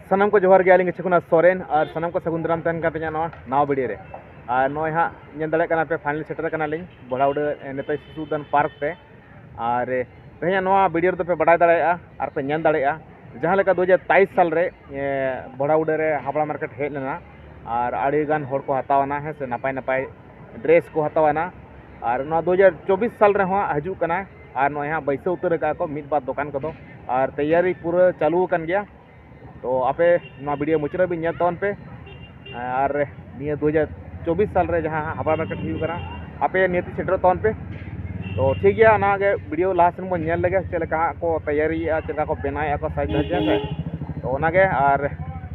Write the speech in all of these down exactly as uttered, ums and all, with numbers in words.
ᱥᱟᱱᱟᱢ ᱠᱚ ᱡᱚᱦᱟᱨ ᱜᱮ, ᱟᱹᱞᱤᱧ ᱜᱮ ᱪᱷᱮᱠᱩᱱᱟ ᱥᱚᱨᱮᱱ, ᱟᱨ ᱥᱟᱱᱟᱢ ᱠᱚ ᱥᱟᱹᱜᱩᱱ ᱫᱟᱨᱟᱢ ᱛᱟᱦᱮᱱ ᱠᱟᱱ ᱛᱤᱧᱟᱹ ᱱᱚᱣᱟ ᱱᱟᱣᱟ ᱵᱷᱤᱰᱤᱭᱳ ᱨᱮ᱾ ᱟᱨ ᱱᱚᱜᱼᱚᱭ ᱦᱟᱸᱜ ᱧᱮᱞ ᱫᱟᱲᱮᱭᱟᱜ ᱠᱟᱱᱟ ᱯᱮ, ᱯᱷᱟᱭᱱᱟᱞ ᱥᱮᱴᱮᱨ ᱠᱟᱱᱟᱞᱤᱧ ᱵᱷᱚᱲᱟᱜᱩᱰᱟᱹ ᱱᱮᱛᱟᱡᱤ ᱥᱩᱫᱷᱩ ᱩᱫᱽᱫᱟᱱ ᱯᱟᱨᱠ ᱛᱮ᱾ ᱟᱨ ᱛᱮᱦᱮᱧᱟᱜ ᱱᱚᱣᱟ ᱵᱷᱤᱰᱤᱭᱳ ᱨᱮᱫᱚ ᱯᱮ ᱵᱟᱰᱟᱭ ᱫᱟᱲᱮᱭᱟᱜᱼᱟ ᱟᱨ ᱯᱮ ᱧᱮᱞ ᱫᱟᱲᱮᱭᱟᱜᱼᱟ ᱡᱟᱦᱟᱸ ᱞᱮᱠᱟ ᱫᱩ ᱦᱟᱡᱟᱨ ᱛᱮᱭᱤᱥ ᱥᱟᱞ ᱨᱮ, ᱮ, ᱵᱷᱚᱲᱟᱜᱩᱰᱟᱹ ᱨᱮ ᱦᱟᱵᱲᱟ ᱢᱟᱨᱠᱮᱴ ᱦᱮᱡ ᱞᱮᱱᱟ ᱟᱨ ᱟᱹᱰᱤ ᱜᱟᱱ ᱦᱚᱲ ᱠᱚ ᱦᱟᱛᱟᱣ ᱮᱱᱟ, ᱦᱮᱸ ᱥᱮ, ᱱᱟᱯᱟᱭ ᱱᱟᱯᱟᱭ ᱰᱨᱮᱥ ᱠᱚ ᱦᱟᱛᱟᱣ ᱮᱱᱟ᱾ ᱟᱨ ᱱᱚᱣᱟ ᱫᱩ ᱦᱟᱡᱟᱨ ᱪᱚᱵᱵᱤᱥ ᱥᱟᱞ ᱨᱮᱦᱚᱸ ᱦᱤᱡᱩᱜ ᱠᱟᱱᱟ ᱟᱨ ᱱᱚᱜᱼᱚᱭ ᱦᱟᱸᱜ ᱵᱟᱹᱭᱥᱟᱹᱣ ᱩᱛᱟᱹᱨ ᱟᱠᱟᱫᱼᱟ ᱠᱚ ᱢᱤᱫ ᱵᱟᱨ ᱫᱚᱠᱟᱱ ᱠᱚᱫᱚ, ᱟᱨ ᱛᱮᱭᱟᱨᱤ ᱯᱩᱨᱟᱹ ᱪᱟᱹᱞᱩ ᱟᱠᱟᱱ ᱜᱮᱭᱟ᱾ ᱛᱚ ᱟᱯᱮ ᱱᱚᱣᱟ ᱵᱷᱤᱰᱤᱭᱳ ᱢᱩᱪᱟᱹᱫ ᱦᱟᱹᱵᱤᱡ ᱧᱮᱞ ᱛᱟᱵᱚᱱ ᱯᱮ᱾ ᱟᱨ ᱱᱤᱭᱟᱹ ᱫᱩ ᱦᱟᱡᱟᱨ ᱪᱚᱵᱵᱤᱥ ᱥᱟᱞ ᱨᱮ ᱡᱟᱦᱟᱸ ᱦᱟᱵᱲᱟ ᱢᱟᱨᱠᱮᱴ ᱦᱩᱭᱩᱜ ᱠᱟᱱᱟ, ᱟᱯᱮ ᱱᱤᱦᱟᱹᱛ ᱥᱮᱴᱮᱨᱚᱜ ᱛᱟᱵᱚᱱ ᱯᱮ᱾ ᱛᱚ ᱴᱷᱤᱠ ᱜᱮᱭᱟ, ᱚᱱᱟ ᱜᱮ ᱵᱷᱤᱰᱤᱭᱳ ᱞᱟᱦᱟ ᱥᱮᱱ ᱵᱚᱱ ᱧᱮᱞ ᱞᱮᱜᱮ, ᱪᱮᱫ ᱞᱮᱠᱟ ᱦᱟᱸᱜ ᱠᱚ ᱛᱮᱭᱟᱨᱤᱭᱮᱫᱼᱟ, ᱪᱮᱫ ᱞᱮᱠᱟ ᱠᱚ ᱵᱮᱱᱟᱣᱮᱫᱼᱟ ᱠᱚ ᱥᱟᱡᱽ ᱫᱷᱟᱡᱽ, ᱦᱮᱸ ᱥᱮ᱾ ᱛᱚ ᱚᱱᱟ ᱜᱮ, ᱟᱨ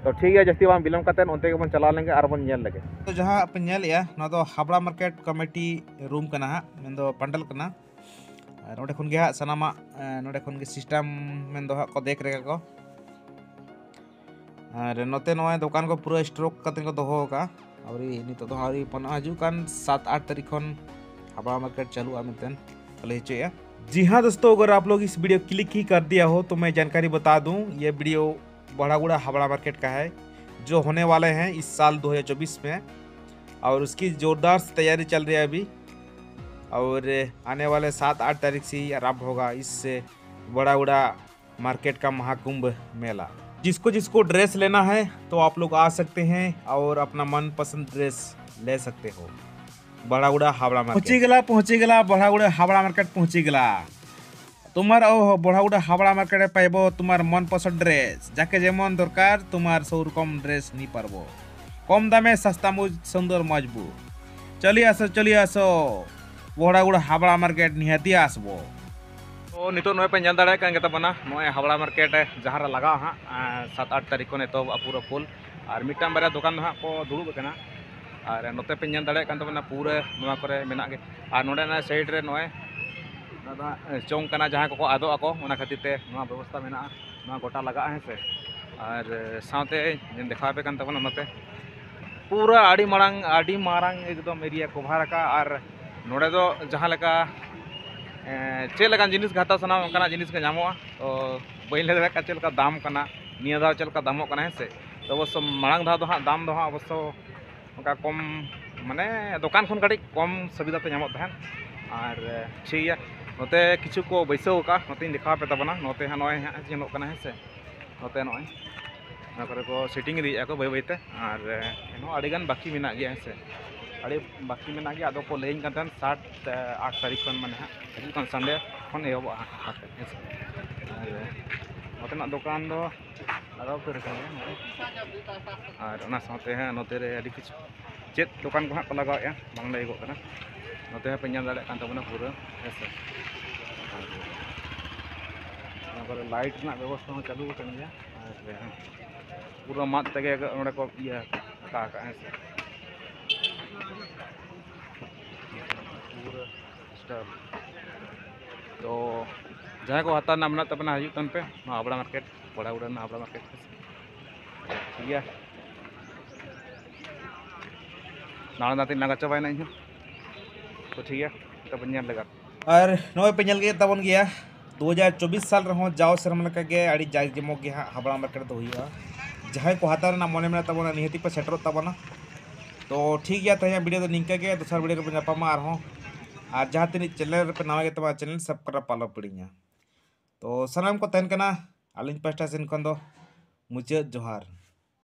ᱛᱚ ᱴᱷᱤᱠ ᱜᱮᱭᱟ, ᱡᱟᱹᱥᱛᱤ ᱵᱟᱝ ᱵᱤᱞᱚᱢ ᱠᱟᱛᱮᱫ ᱚᱱᱛᱮ ᱜᱮᱵᱚᱱ ᱪᱟᱞᱟᱣ ᱞᱮᱱ ᱜᱮ ᱟᱨ ᱵᱚᱱ ᱧᱮᱞ ᱞᱮᱜᱮ᱾ ᱛᱚ ᱡᱟᱦᱟᱸ ᱯᱮ ᱧᱮᱞᱮᱫᱼᱟ, ᱱᱚᱣᱟ ᱫᱚ ᱦᱟᱵᱲᱟ ᱢᱟᱨᱠᱮᱴ ᱠᱚᱢᱤᱴᱤ ᱨᱩᱢ ᱠᱟᱱᱟ ᱦᱟᱸᱜ, ᱢᱮᱱᱫᱚ ᱯᱟᱱᱰᱟᱞ ᱠᱟᱱᱟ᱾ ᱟᱨ ᱱᱚᱸᱰᱮ ᱠᱷᱚᱱ ᱜᱮ ᱦᱟᱸᱜ ᱥᱟᱱᱟᱢᱟᱜ, ᱮ, ᱱᱚᱸᱰᱮ ᱠᱷᱚᱱ ᱜᱮ ᱥᱤᱥᱴᱮᱢ ᱢᱮᱱᱫᱚ ᱦᱟᱸᱜ ᱠᱚ ᱫᱮᱠᱷ ᱨᱮᱠᱷᱟ ᱠᱚ᱾ ᱟᱨ ᱱᱚᱛᱮ ᱱᱚᱜᱼᱚᱭ ᱫᱚᱠᱟᱱ ᱠᱚ ᱯᱩᱨᱟᱹ ᱥᱴᱚᱠ ᱠᱟᱛᱮ ᱠᱚ ᱫᱚᱦᱚ ᱟᱠᱟᱫᱼᱟ᱾ ᱟᱹᱣᱨᱤ, ᱱᱤᱛᱚᱜ ᱫᱚ ᱟᱹᱣᱨᱤ ᱯᱟᱱᱚᱜᱼᱟ, ᱦᱤᱡᱩᱜ ᱠᱟᱱ ᱥᱟᱛ ᱟᱴ ᱛᱟᱹᱨᱤᱠᱷ ᱠᱷᱚᱱ ᱦᱟᱵᱲᱟ ᱢᱟᱨᱠᱮᱴ ᱪᱟᱹᱞᱩᱜᱼᱟ ᱢᱮᱱᱛᱮ ᱠᱚ ᱞᱟᱹᱭ ᱦᱚᱪᱚᱭᱮᱫᱼᱟ᱾ जी हाँ दोस्तों, अगर आप लोग इस वीडियो क्लिक ही कर दिया हो तो मैं जानकारी बता दूं, ये वीडियो बड़ागुड़ा हावड़ा मार्केट का है, जो होने वाले हैं इस साल दो हज़ार चौबीस में, और उसकी ज़ोरदार से तैयारी चल रही है अभी, और आने वाले सात आठ तारीख से ही आरंभ होगा इस बड़ागुड़ा मार्केट का महाकुंभ मेला। जिसको जिसको ड्रेस लेना है तो आप लोग आ सकते हैं और अपना मनपसंद ड्रेस ले सकते हो। बड़ागुड़ा हावड़ा मार्केट। पहुँची गला, पहुँची गला, बड़ागुड़ा हावड़ा मार्केट पहुँची गला। তোমার ও বড়াগুড়া হাবড়া মার্কেটে পাইব তোমার মনপসন্দ ড্রেস, যাকে যেমন দরকার তোমার সব রকম ড্রেস নি পারবো। কম দামে সস্তা মজ সুন্দর মজবুত। চলি আসো, চলি আসো, ᱵᱚᱦᱲᱟᱜᱩᱲ ᱦᱟᱵᱲᱟ ᱢᱟᱨᱠᱮᱴ ᱱᱤᱦᱟᱹᱛᱤ ᱟᱥᱵᱚ᱾ ᱛᱚ ᱱᱤᱛᱚᱜ ᱱᱚᱜᱼᱚᱭ ᱯᱮ ᱧᱮᱞ ᱫᱟᱲᱮᱭᱟᱜ ᱠᱟᱱ ᱜᱮᱛᱟ ᱵᱚᱱᱟ, ᱱᱚᱜᱼᱚᱭ ᱦᱟᱵᱲᱟ ᱢᱟᱨᱠᱮᱴ ᱡᱟᱦᱟᱸ ᱨᱮ ᱞᱟᱜᱟᱜᱼᱟ ᱦᱟᱸᱜ, ᱮᱸ, ᱥᱟᱛ ᱟᱴ ᱛᱟᱹᱨᱤᱠᱷ ᱠᱷᱚᱱ ᱮᱛᱚᱦᱚᱵ ᱯᱩᱨᱟᱹ ᱯᱷᱩᱞ᱾ ᱟᱨ ᱢᱤᱫᱴᱟᱝ ᱵᱟᱨᱭᱟ ᱫᱚᱠᱟᱱ ᱫᱚ ᱦᱟᱸᱜ ᱠᱚ ᱫᱩᱲᱩᱵ ᱟᱠᱟᱱᱟ᱾ ᱟᱨ ᱱᱚᱛᱮ ᱯᱮ ᱧᱮᱞ ᱫᱟᱲᱮᱭᱟᱜ ᱠᱟᱱ ᱛᱟᱵᱚᱱᱟ, ᱯᱩᱨᱟᱹ ᱱᱚᱣᱟ ᱠᱚᱨᱮ ᱢᱮᱱᱟᱜ ᱜᱮ᱾ ᱟᱨ ᱱᱚᱰᱮ ᱚᱱᱟ ᱥᱟᱭᱤᱰ ᱨᱮ ᱱᱚᱜᱼᱚᱭ ᱚᱱᱟ ᱫᱚ ᱦᱟᱸᱜ ᱪᱚᱝ ᱠᱟᱱᱟ, ᱡᱟᱦᱟᱸᱭ ᱠᱚᱠᱚ ᱟᱫᱚᱜ ᱟᱠᱚ, ᱚᱱᱟ ᱠᱷᱟᱹᱛᱤᱨ ᱛᱮ ᱱᱚᱣᱟ ᱵᱮᱵᱚᱥᱛᱷᱟ ᱢᱮᱱᱟᱜᱼᱟ᱾ ᱱᱚᱣᱟ ᱜᱚᱴᱟ ᱞᱟᱜᱟᱜᱼᱟ, ᱦᱮᱸ ᱥᱮ᱾ ᱟᱨ ᱥᱟᱶᱛᱮ ᱫᱮᱠᱷᱟᱣ ᱟᱯᱮ ᱠᱟᱱ ᱛᱟᱵᱚᱱᱟ ᱱᱚᱛᱮ ᱯᱩᱨᱟᱹ ᱟᱹᱰᱤ ᱢᱟᱨᱟᱝ, ᱟᱹᱰᱤ ᱢᱟᱨᱟᱝ ᱮᱠᱫᱚᱢ ᱮᱨᱤᱭᱟ ᱠᱚᱵᱷᱟᱨ ᱟᱠᱟᱫᱼᱟ᱾ ᱟᱨ ᱱᱚᱰᱮ ᱫᱚ ᱡᱟᱦᱟᱸ ᱞᱮᱠᱟ ᱮᱸ, ᱪᱮᱫ ᱞᱮᱠᱟᱱ ᱡᱤᱱᱤᱥ ᱜᱮ ᱦᱟᱛᱟᱣ ᱥᱟᱱᱟᱣᱟ, ᱚᱱᱠᱟᱱᱟᱜ ᱡᱤᱱᱤᱥ ᱜᱮ ᱧᱟᱢᱚᱜᱼᱟ᱾ ᱛᱚ ᱵᱟᱹᱧ ᱞᱟᱹᱭ ᱫᱟᱲᱮᱭᱟᱜ ᱠᱟᱱᱟ ᱪᱮᱫ ᱞᱮᱠᱟ ᱫᱟᱢ ᱠᱟᱱᱟ, ᱱᱤᱭᱟᱹ ᱫᱷᱟᱣ ᱪᱮᱫ ᱞᱮᱠᱟ ᱫᱟᱢᱚᱜ ᱠᱟᱱᱟ, ᱦᱮᱸ ᱥᱮ᱾ ᱛᱚ ᱚᱵᱚᱥᱥᱚ ᱢᱟᱲᱟᱝ ᱫᱷᱟᱣ ᱫᱚ ᱦᱟᱸᱜ ᱫᱟᱢ ᱫᱚ ᱦᱟᱸᱜ ᱚᱵᱚᱥᱥᱚ ᱚᱱᱠᱟ ᱠᱚᱢ, ᱢᱟᱱᱮ ᱫᱚᱠᱟᱱ ᱠᱷᱚᱱ ᱠᱟᱹᱴᱤᱡ ᱠᱚᱢ ᱥᱩᱵᱤᱫᱷᱟ ᱛᱮ ᱧᱟᱢᱚᱜ ᱛᱟᱦᱮᱸᱫ᱾ ᱟᱨ ᱴᱷᱤᱠ ᱜᱮᱭᱟ, ᱱᱚᱛᱮ ᱠᱤᱪᱷᱩ ᱠᱚ ᱵᱟᱹᱭᱥᱟᱹᱣ ᱟᱠᱟᱫᱼᱟ, ᱱᱚᱛᱮᱧ ᱫᱮᱠᱷᱟᱣ ᱟᱯᱮ ᱛᱟᱵᱚᱱᱟ᱾ ᱱᱚᱛᱮ ᱦᱟᱸᱜ ᱱᱚᱜᱼᱚᱭ ᱦᱟᱸᱜ ᱧᱮᱞᱚᱜ ᱠᱟᱱᱟ, ᱦᱮᱸ ᱥᱮ, ᱱᱚᱛᱮ ᱱᱚᱜᱼᱚᱭ ᱚᱱᱟ ᱠᱚᱨᱮ ᱠᱚ ᱥᱮᱴᱤᱝ ᱤᱫᱤᱭᱮᱫᱼᱟ ᱠᱚ ᱵᱟᱹᱭ ᱵᱟᱹᱭᱛᱮ᱾ ᱟᱨ ᱮᱱᱦᱚᱸ ᱟᱹᱰᱤᱜᱟᱱ ᱵᱟᱹᱠᱤ ᱢᱮᱱᱟᱜ ᱜᱮᱭᱟ, ᱦᱮᱸ ᱥᱮ, ᱟᱹᱰᱤ ᱵᱟᱹᱠᱤ ᱢᱮᱱᱟᱜ ᱜᱮᱭᱟ᱾ ᱟᱫᱚ ᱠᱚ ᱞᱟᱹᱭᱟᱹᱧ ᱠᱟᱱ ᱛᱟᱦᱮᱸᱫ ᱥᱟᱛ ᱟᱴ ᱛᱟᱹᱨᱤᱠᱷ ᱠᱷᱚᱱ ᱢᱟᱱᱮ ᱦᱟᱸᱜ ᱦᱤᱡᱩᱜ ᱠᱟᱱ ᱥᱟᱱᱰᱮ ᱠᱷᱚᱱ ᱮᱦᱚᱵᱚᱜᱼᱟ ᱦᱟᱸᱜ, ᱦᱮᱸ ᱥᱮ᱾ ᱟᱨ ᱱᱚᱛᱮᱱᱟᱜ ᱫᱚᱠᱟᱱ ᱫᱚ ᱟᱨᱚ ᱩᱛᱟᱹᱨ ᱟᱠᱟᱱ ᱜᱮᱭᱟ᱾ ᱟᱨ ᱚᱱᱟ ᱥᱟᱶᱛᱮ ᱦᱟᱸᱜ ᱱᱚᱛᱮ ᱨᱮ ᱟᱹᱰᱤ ᱠᱤᱪᱷᱩ ᱪᱮᱫ ᱫᱚᱠᱟᱱ ᱠᱚ ᱦᱟᱸᱜ ᱠᱚ ᱞᱟᱜᱟᱣᱮᱫᱼᱟ, ᱵᱟᱝ ᱞᱟᱹᱭᱚᱜᱚᱜ ᱠᱟᱱᱟ᱾ ᱱᱚᱛᱮ ᱦᱚᱸᱯᱮ ᱧᱮᱞ ᱫᱟᱲᱮᱭᱟᱜ ᱠᱟᱱ ᱛᱟᱵᱚᱱᱟ ᱯᱩᱨᱟᱹ, ᱦᱮᱸ ᱥᱮ᱾ ᱟᱨ ᱚᱱᱟ ᱠᱚᱨᱮ ᱞᱟᱭᱤᱴ ᱨᱮᱱᱟᱜ ᱵᱮᱵᱚᱥᱛᱷᱟ ᱦᱚᱸ ᱪᱟᱹᱞᱩ ᱟᱠᱟᱱ ᱜᱮᱭᱟ᱾ ᱟᱨ ᱯᱩᱨᱟᱹ ᱢᱟᱫ ᱛᱮᱜᱮ ᱱᱚᱰᱮ ᱠᱚ ᱤᱭᱟᱹ ᱟᱠᱟᱫᱼᱟ, ᱦᱮᱸ ᱥᱮ᱾ ᱯᱩᱨᱟᱹ ᱥᱴᱟᱨ᱾ ᱛᱚ ᱡᱟᱦᱟᱸᱭ ᱠᱚ ᱦᱟᱛᱟᱣ ᱨᱮᱱᱟᱜ ᱢᱮᱱᱟᱜ ᱛᱟᱵᱚᱱᱟ, ᱦᱤᱡᱩᱜ ᱛᱟᱵᱚᱱ ᱯᱮ ᱱᱚᱣᱟ ᱦᱟᱵᱲᱟ ᱢᱟᱨᱠᱮᱴ, ᱵᱟᱲᱟᱜᱩᱲᱟ ᱨᱮᱱᱟᱜ ᱦᱟᱵᱲᱟ ᱢᱟᱨᱠᱮᱴ, ᱦᱮᱸ ᱥᱮ᱾ ᱴᱷᱤᱠ ᱜᱮᱭᱟ, ᱫᱟᱬᱟ ᱫᱟᱬᱟ ᱛᱮᱧ ᱞᱟᱸᱜᱟ ᱪᱟᱵᱟᱭᱮᱱᱟ ᱤᱧᱦᱚᱸ᱾ ᱛᱚ ᱴᱷᱤᱠ ᱜᱮᱭᱟ, ᱛᱚᱵᱮ ᱧᱮᱞ ᱞᱮᱜᱟ᱾ ᱟᱨ ᱱᱚᱜᱼᱚᱭ ᱯᱮ ᱧᱮᱞ ᱠᱮᱫ ᱛᱟᱵᱚᱱ ᱜᱮᱭᱟ, ᱫᱩ ᱦᱟᱡᱟᱨ ᱪᱚᱵᱵᱤᱥ ᱥᱟᱞ ᱨᱮᱦᱚᱸ ᱡᱟᱣ ᱥᱮᱨᱢᱟ ᱞᱮᱠᱟᱜᱮ ᱟᱹᱰᱤ ᱡᱟᱠ ᱡᱚᱢᱚᱠ ᱜᱮ ᱦᱟᱸᱜ ᱦᱟᱵᱲᱟ ᱢᱟᱨᱠᱮᱴ ᱫᱚ ᱦᱩᱭᱩᱜᱼᱟ᱾ ᱡᱟᱦᱟᱸᱭ ᱠᱚ ᱦᱟᱛᱟᱣ ᱨᱮᱱᱟᱜ ᱢᱚᱱᱮ ᱢᱮᱱᱟᱜ ᱛᱟᱵᱚᱱᱟ, ᱱᱤᱦᱟᱹᱛᱤ ᱯᱮ ᱥᱮᱴᱮᱨᱚᱜ ᱛᱟᱵᱚᱱᱟ᱾ ᱛᱚ ᱴᱷᱤᱠ ᱜᱮᱭᱟ, ᱛᱮᱦᱮᱧᱟᱜ ᱵᱷᱤᱰᱤᱭᱳ ᱫᱚ ᱱᱤᱝᱠᱟᱹ ᱜᱮ, ᱫᱚᱥᱟᱨ ᱵᱷᱤᱰᱤᱭᱳ ᱨᱮᱵᱚᱱ ᱧᱟᱯᱟᱢᱟ ᱟᱨᱦᱚᱸ᱾ ᱟᱨ ᱡᱟᱦᱟᱸ ᱛᱤᱱᱟᱹᱜ ᱪᱮᱱᱮᱞ ᱨᱮᱯᱮ ᱱᱟᱣᱟ ᱜᱮ ᱛᱟᱵᱚᱱᱟ, ᱪᱮᱱᱮᱞ ᱥᱟᱵᱥᱠᱨᱟᱭᱤᱵ ᱟᱞᱚ ᱯᱮ ᱦᱤᱲᱤᱧᱟ᱾ ᱛᱚ ᱥᱟᱱᱟᱢ ᱠᱚ ᱛᱟᱦᱮᱱ ᱠᱟᱱᱟ ᱟᱹᱞᱤᱧ ᱯᱟᱦᱴᱟ ᱥᱮᱱ ᱠᱷᱚᱱ ᱫᱚ ᱢᱩᱪᱟᱹᱫ ᱡᱚᱦᱟᱨ᱾